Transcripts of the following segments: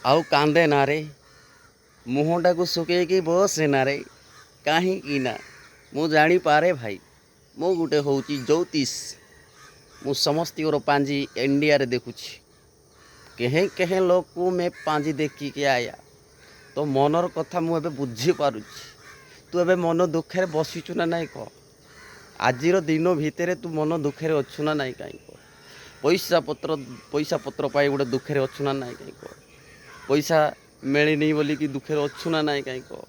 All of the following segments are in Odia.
ଆଉ କାନ୍ଦେ ନା ରେ, ମୁହଁଟାକୁ ଶୁଖେଇକି ବସେ ନା ରେ। କାହିଁକି ନା ମୁଁ ଜାଣିପାରେ ଭାଇ, ମୁଁ ଗୋଟେ ହେଉଛି ଜ୍ୟୋତିଷ। ମୁଁ ସମସ୍ତଙ୍କର ପାଞ୍ଜି ଇଣ୍ଡିଆରେ ଦେଖୁଛି। କେହେଁ କେହେଁ ଲୋକକୁ मैं ପାଞ୍ଜି ଦେଖିକି ଆୟା। ତୋ ମନର କଥା ମୁଁ ଏବେ ବୁଝିପାରୁଛି। ତୁ ଏବେ ମନ ଦୁଃଖରେ ବସିଛୁ ନା ନାଇଁ କହ? ଆଜିର ଦିନ ଭିତରେ ତୁ ମନ ଦୁଃଖରେ ଅଛୁ ନା ନାଇଁ କାହିଁ କହ? ପଇସା ପତ୍ର ପାଇଁ ଗୋଟେ ଦୁଃଖରେ ଅଛୁ ନା ନାଇଁ କାହିଁ କହ? ପଇସା ମିଳିନି ବୋଲିକି ଦୁଃଖରେ ଅଛୁ ନା ନାଇଁ କାହିଁ କହ?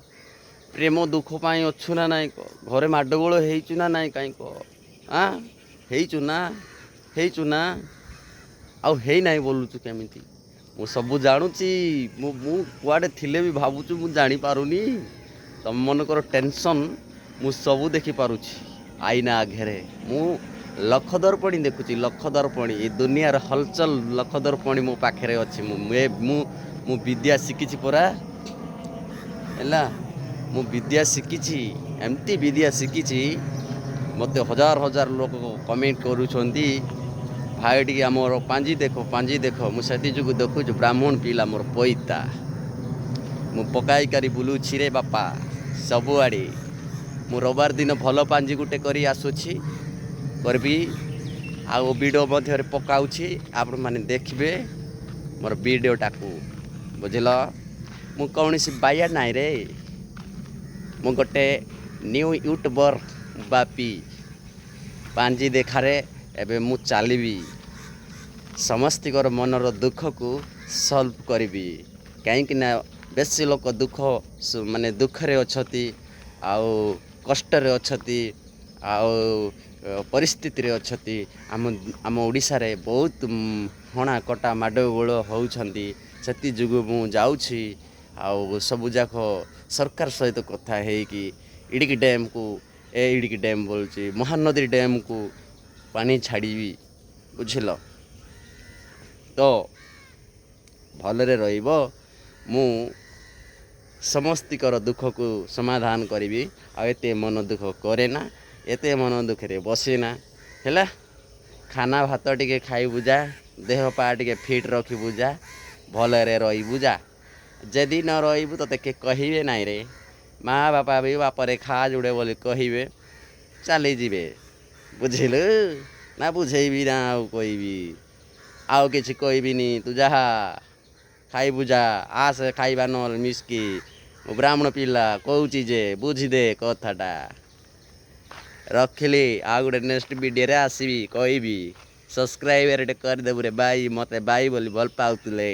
ପ୍ରେମ ଦୁଃଖ ପାଇଁ ଅଛୁ ନା ନାଇଁ କହ? ଘରେ ମାଡ଼ଗୋଳ ହେଇଛୁ ନା ନାଇଁ କାହିଁ କହ? ଆଁ, ହେଇଛୁ ନା, ହେଇଛୁ ନା? ଆଉ ହେଇନାହିଁ ବୋଲୁଛୁ କେମିତି? ମୁଁ ସବୁ ଜାଣୁଛି। ମୁଁ କୁଆଡ଼େ ଥିଲେ ବି ଭାବୁଛୁ ମୁଁ ଜାଣିପାରୁନି? ତମମାନଙ୍କର ଟେନସନ୍ ମୁଁ ସବୁ ଦେଖିପାରୁଛି। ଆଇନା ଆଗରେ ମୁଁ ଲଖ ଦର୍ପଣୀ ଦେଖୁଛି, ଲଖ ଦର୍ପଣୀ। ଏ ଦୁନିଆର ହଲଚଲ ଲଖ ଦର୍ପଣୀ ମୋ ପାଖରେ ଅଛି। ମୁଁ ବିଦ୍ୟା ଶିଖିଛି ପରା। ହେଲା, ମୁଁ ବିଦ୍ୟା ଶିଖିଛି, ଏମିତି ବିଦ୍ୟା ଶିଖିଛି, ମୋତେ ହଜାର ହଜାର ଲୋକ କମେଣ୍ଟ କରୁଛନ୍ତି, "ଭାଇ, ଟିକେ ଆମର ପାଞ୍ଜି ଦେଖ, ପାଞ୍ଜି ଦେଖ।" ମୁଁ ସେଥିଯୋଗୁଁ ଦେଖୁଛି। ବ୍ରାହ୍ମଣ ପିଲା, ମୋର ପଇତା ମୁଁ ପକାଇକାରି ବୁଲୁଛି ରେ ବାପା ସବୁଆଡ଼େ। ମୁଁ ରବିବାର ଦିନ ଭଲ ପାଞ୍ଜି ଗୋଟେ କରି ଆସୁଛି, କରିବି ଆଉ ଭିଡ଼ିଓ ମଧ୍ୟରେ ପକାଉଛି। ଆପଣମାନେ ଦେଖିବେ ମୋର ଭିଡ଼ିଓଟାକୁ, ବୁଝିଲ? ମୁଁ କୌଣସି ବାୟା ନାଇଁ ରେ। ମୁଁ ଗୋଟେ ନ୍ୟୁ ୟୁଟ୍ୟୁବର ବାପି। ପାଞ୍ଜି ଦେଖାରେ ଏବେ ମୁଁ ଚାଲିବି, ସମସ୍ତଙ୍କର ମନର ଦୁଃଖକୁ ସଲ୍ଭ କରିବି। କାହିଁକି ନା ବେଶୀ ଲୋକ ଦୁଃଖ ମାନେ ଦୁଃଖରେ ଅଛନ୍ତି ଆଉ କଷ୍ଟରେ ଅଛନ୍ତି ଆଉ ପରିସ୍ଥିତିରେ ଅଛନ୍ତି। ଆମ ଓଡ଼ିଶାରେ ବହୁତ ହଣା କଟା ମାଡ଼ଗୋଳ ହେଉଛନ୍ତି। ସେଥିଯୋଗୁଁ ମୁଁ ଯାଉଛି ଆଉ ସବୁଯାକ ସରକାର ସହିତ କଥା ହେଇକି ଇଡ଼ିକି ଡ୍ୟାମ୍କୁ, ଏ ଇଡ଼ିକି ଡ୍ୟାମ୍ ବୋଲୁଛି, ମହାନଦୀ ଡ୍ୟାମ୍କୁ ପାଣି ଛାଡ଼ିବି, ବୁଝିଲ ତ? ଭଲରେ ରହିବ। ମୁଁ ସମସ୍ତିଙ୍କର ଦୁଃଖକୁ ସମାଧାନ କରିବି। ଆଉ ଏତେ ମନ ଦୁଃଖ କରେ ନା, ଏତେ ମନ ଦୁଃଖରେ ବସେ ନା। ହେଲା, ଖାନା ଭାତ ଟିକେ ଖାଇବୁ ଯା, ଦେହ ପା ଟିକେ ଫିଟ୍ ରଖିବୁ ଯା, ଭଲରେ ରହିବୁ ଯା। ଯଦି ନ ରହିବୁ, ତୋତେ କିଏ କହିବେ ନାଇଁ ରେ। ମା ବାପା ବି "ବାପରେ, ଖା ଯୋଡ଼େ" ବୋଲି କହିବେ, ଚାଲିଯିବେ। ବୁଝିଲୁ ନା ବୁଝେଇବି ନା ଆଉ କହିବି? ଆଉ କିଛି କହିବିନି। ତୁ ଯାହା ଖାଇବୁ ଯା, ଆସେ ଖାଇବା ନହେଲେ ମିଶକି। ମୁଁ ବ୍ରାହ୍ମଣ ପିଲା କହୁଛି ଯେ ବୁଝିଦେ କଥାଟା। ରଖିଲି, ଆଉ ଗୋଟେ ନେକ୍ସଟ ଭିଡ଼ିଓରେ ଆସିବି, କହିବି। ସବସ୍କ୍ରାଇବର ଗୋଟେ କରିଦେବୁ ରେ ଭାଇ, ମୋତେ ଭାଇ ବୋଲି ଭଲ ପାଉଥିଲେ।